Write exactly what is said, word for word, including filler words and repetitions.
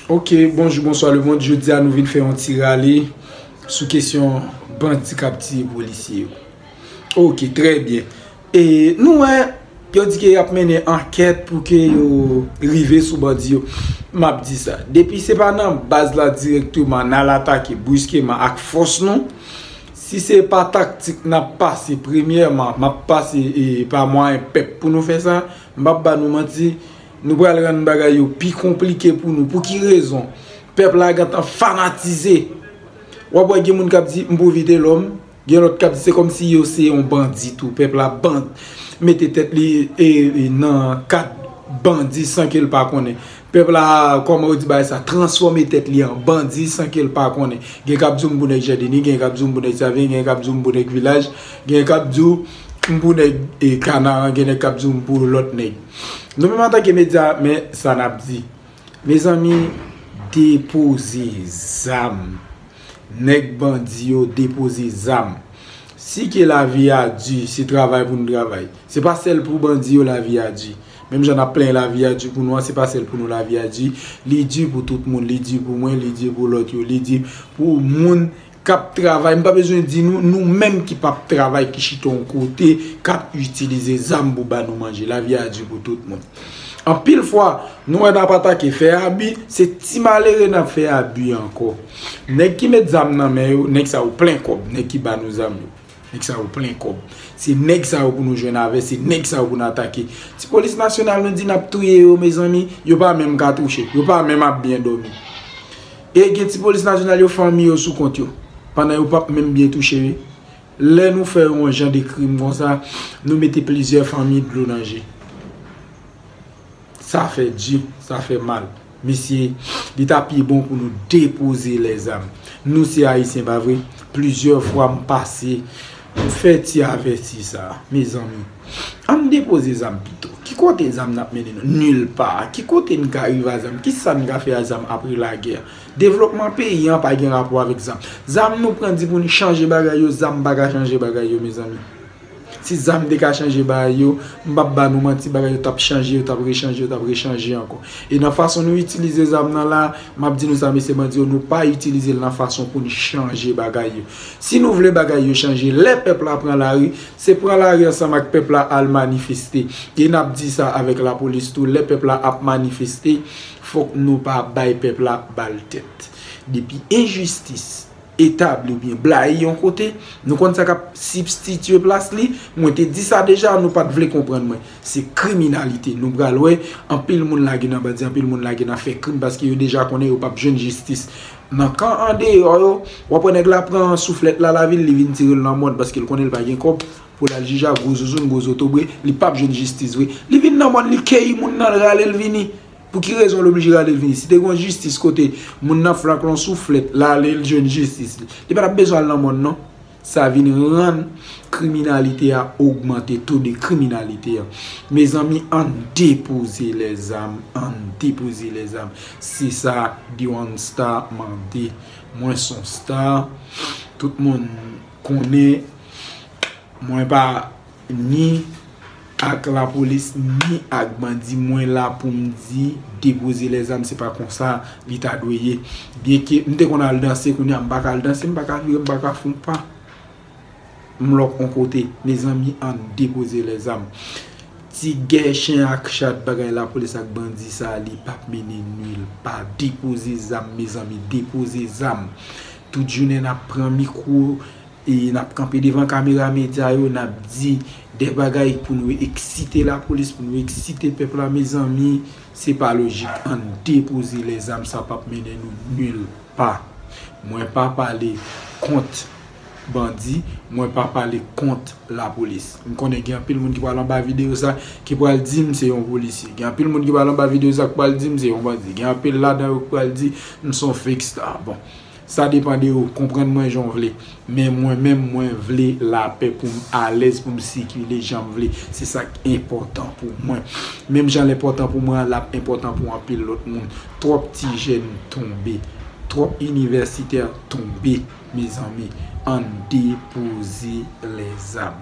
Ok, bonjou, bonswa lemonn. Jodi a nou vin fè yon ti rale sou kesyon bandi k ap tiye polisye yo. Ok, trè byen. E nou wè, yo di ke y ap mennen ankèt pou ke yo rive sou bandi yo. M ap di sa. Depi se pa nan baz la dirèkteman, n al atake briskeman ak fòs nou, si se pa taktik n ap pase, premyèman, m ap pase e, pa mwayen pèp pou nou fè sa, m p ap ba nou manti, nou pral rann bagay yo pi konplike pou nou. Pou ki rezon? Pèp la gentan fanatize. W ap wè gen moun k ap di, "M pou Vitelhomme." Gen lòt k ap di, "Se kòmsi yo se yon bandi tou." Pèp la ban-, mete tèt li e, e, nan kad bandi san ke l pa konnen. Pèp la, kòman yo di bagay sa, transfòme tèt li an bandi san ke l pa konnen. Gen k ap di w m pou nèg Jandini, gen k ap di w m pou nèg Savyen, gen k ap di w m pou nèg Vilaj, gen k ap di w m pou nèg e, Kanaran, gen nèg k ap di w m pou lòt nèg. Nou menm antanke medya, men sa n ap di. Mezanmi, depoze zam. Nèg bandi yo, depoze zam. Si ke lavi a di, se travay pou n travay. Se pa sèl pou bandi yo lavi a di. Menm jan n ap plenyen lavi a di pou nou an, se pa sèl pou nou lavi a di. Li di pou tout moun, li di pou mwen, li di pou lòt yo, li di pou moun k ap travay. M pa bezwen di nou, nou menm ki p ap travay, ki chita yon kote, k ap itilize zam pou ba nou manje. Lavi a di pou tout moun. Anpil fwa, nou wè n ap atake, fè abi, se ti malere n ap fè abi ankò. Nèg ki met zam nan men yo, nèg sa yo plen kòb, nèg ki ba nou zam yo. Nèg sa yo plen kòb. Se nèg sa yo pou nou jwenn avè, se nèg sa yo pou nou atake. Ti polis nasyonal nou di n ap touye yo, mezanmi, yo pa menm ka touche, yo pa menm ap byen dòmi. E gen ti polis nasyonal yo, fanmi yo sou kont yo, pandan yo p ap menm byen touche, wi. Lè nou fè yon jan de krim konsa, nou mete plizyè fanmi dlo nan je. Sa fè di, sa fè mal. Mesye, li ta pi bon pou nou depoze lèzam. Nou se Ayisyen, pa vre? Plizyè fwa m pase, m fè ti avèti sa, mezanmi. Ann depoze zam pito. Ki kote zam n ap mennen nou? Nil pa. Ki kote n ka rive a zam? Kisa n ka fè a zam apre lagè? Devlopman peyi an pa gen rapò avèk zam. Zam nou pran di pou n chanje bagay yo, zam pa ka chanje bagay yo, mezanmi. Si zam te ka chanje bagay yo, m p ap ba nou manti, bagay yo t ap chanje, yo t ap rechanje, yo t ap rechanje ankò. E nan fason nou itilize zam nan la, m ap di nou sa, mesye bandi yo, nou pa itilize l nan fason pou n chanje bagay yo. Si nou vle bagay yo chanje, lè pèp la pran lari, se pran lari ansanm ak pèp la al manifeste. E n ap di sa avèk lapolis tou, lè pèp la ap manifeste, fòk nou pa bay pèp la bal tèt. Depi enjistis etabli oubyen blayi yon kote, nou konn sa k ap sibstitye plas li. Mwen te di sa deja, nou pa t vle konprann mwen. Se kriminalite. Nou pral wè, anpil moun lage nan bandi, anpil moun lage nan fè krim, paske yo deja konnen yo p ap jwenn jistis. Nan kan andeyò yo, w ap wè nèg la pran souflèt la lavil, li vin tire l nan mòn, paske l konnen l pa gen kòb pou l al jije a gwo zouzoun, gwo zotobre, li p ap jwenn jistis vre. Li vin nan mòn, li keyi moun nan, l rale l vini. Pou ki rezon l oblije rale l vini? Si te gen yon jistis kote moun nan flank l yon souflèt, l ale l jwenn jistis li, li pa t ap bezwen al nan mòn non. Sa vin rann kriminalite a ogmante, to de kriminalite a. Mezanmi, ann depoze lèzam, ann depoze lèzam. Se sa The One Star mande. Mwen se yon star. Tout moun konnen mwen pa ni ak lapolis, ni ak bandi. Mwen la pou m di, depoze lèzam, se pa konsa li ta dwe ye. Byenke m te konn al danse, kounye a m pa ka al danse, m pa ka vire, m pa ka fè yon pa. M lòk yon kote. Mezanmi, ann depoze lèzam. Ti gè chen ak chat bagay lapolis ak bandi sa, li p ap mennen nil pa. Depoze zam, mezanmi, depoze zam. Tout jounen n ap pran mikwo, e n ap kanpe devan kamera medya yo, n ap di de bagay pou nou eksite lapolis, pou nou eksite pèp la, mezanmi, se pa lojik. Ann depoze lèzam, sa p ap mennen nou nil pa. Mwen pa pale kont bandi, mwen pa pale kont lapolis. M konnen gen anpil moun ki pral anba videyo sa, ki pral di m se yon polisye. Gen anpil moun ki pral anba videyo sa, ki pral di m se yon bandi. Gen anpil ladan yo ki pral di m se yon fake star. Bon, sa depann de ou, konprann mwen jan w vle. Men mwen menm, mwen vle lapè pou m alèz, pou m sikile jan m vle. Se sa k enpòtan pou mwen. Menm jan l enpòtan pou mwen an, l ap enpòtan pou anpil lòt moun. Twòp ti jèn tonbe. Twòp inivèsitè tonbe, mezanmi. Ann depoze lèzam.